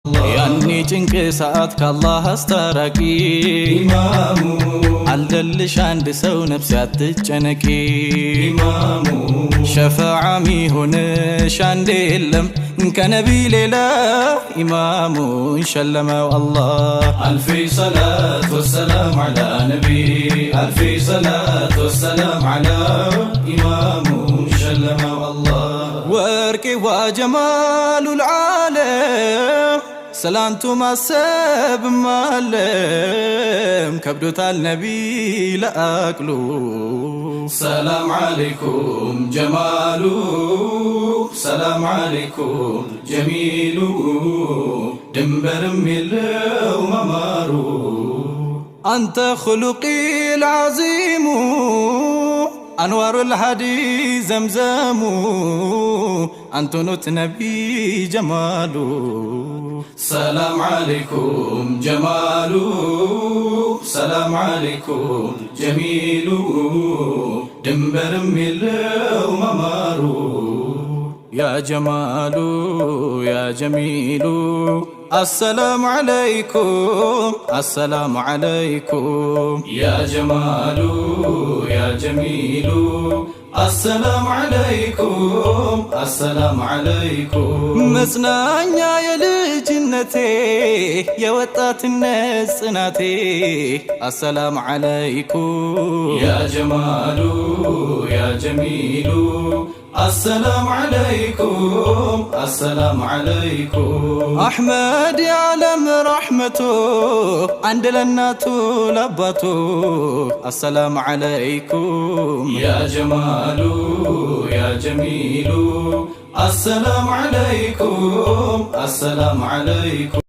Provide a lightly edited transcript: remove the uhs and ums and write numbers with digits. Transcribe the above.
ያኔ ጭንቅ ሰዓት ካላህ አስታራቂ ኢማሙ አለልሽ አንድ ሰው፣ ነፍስ አትጨነቂ። ኢማሙ ሸፈዓ ሚሆንሽ አንድ የለም ከነቢ ሌላ፣ ኢማሙን ሸለመው አላህ። ألف صلاة وسلام على نبي، ألف صلاة وسلام على ኢማሙ ሸለመው አላህ። ወርቄዋ ጀማሉ العالم፣ ሰላንቱ ማሰብ ማለም ከብዶታል ነቢ ለአቅሉ። ሰላም ዓለይኩም ጀማሉ፣ ሰላም ዓለይኩም ጀሚሉ፣ ድንበርም የለው መማሩ። አንተ خلق العظيم፣ አንዋሩ ልሃዲ ዘምዘሙ፣ አንቱኑት ነቢ ጀማሉ። ሰላም ዓለይኩም ጀማሉ፣ ሰላም ዓለይኩም ጀሚሉ፣ ድንበርም የለው መማሩ። ያ ጀማሉ ያ ጀሚሉ፣ አሰላሙ ዓለይኩም፣ አሰላሙ ዓለይኩም። ያ ጀማሉ ያ ጀሚሉ፣ አሰላሙ ዓለይኩም፣ አሰላሙ ዓለይኩም። መጽናኛ የልጅነቴ፣ የወጣትነት ጽናቴ፣ አሰላሙ ዓለይኩም። ያ ጀማሉ ያ ጀሚሉ፣ አሰላሙ ዓለይኩም፣ አሰላሙ ዓለይኩም። አሕመድ የዓለም ረሕመቱ፣ አንድ ለእናቱ ለአባቱ፣ አሰላሙ ዓለይኩም። ያ ጀማሉ ያ ጀሚሉ፣ አሰላሙ ዓለይኩም፣ አሰላሙ ዓለይኩም።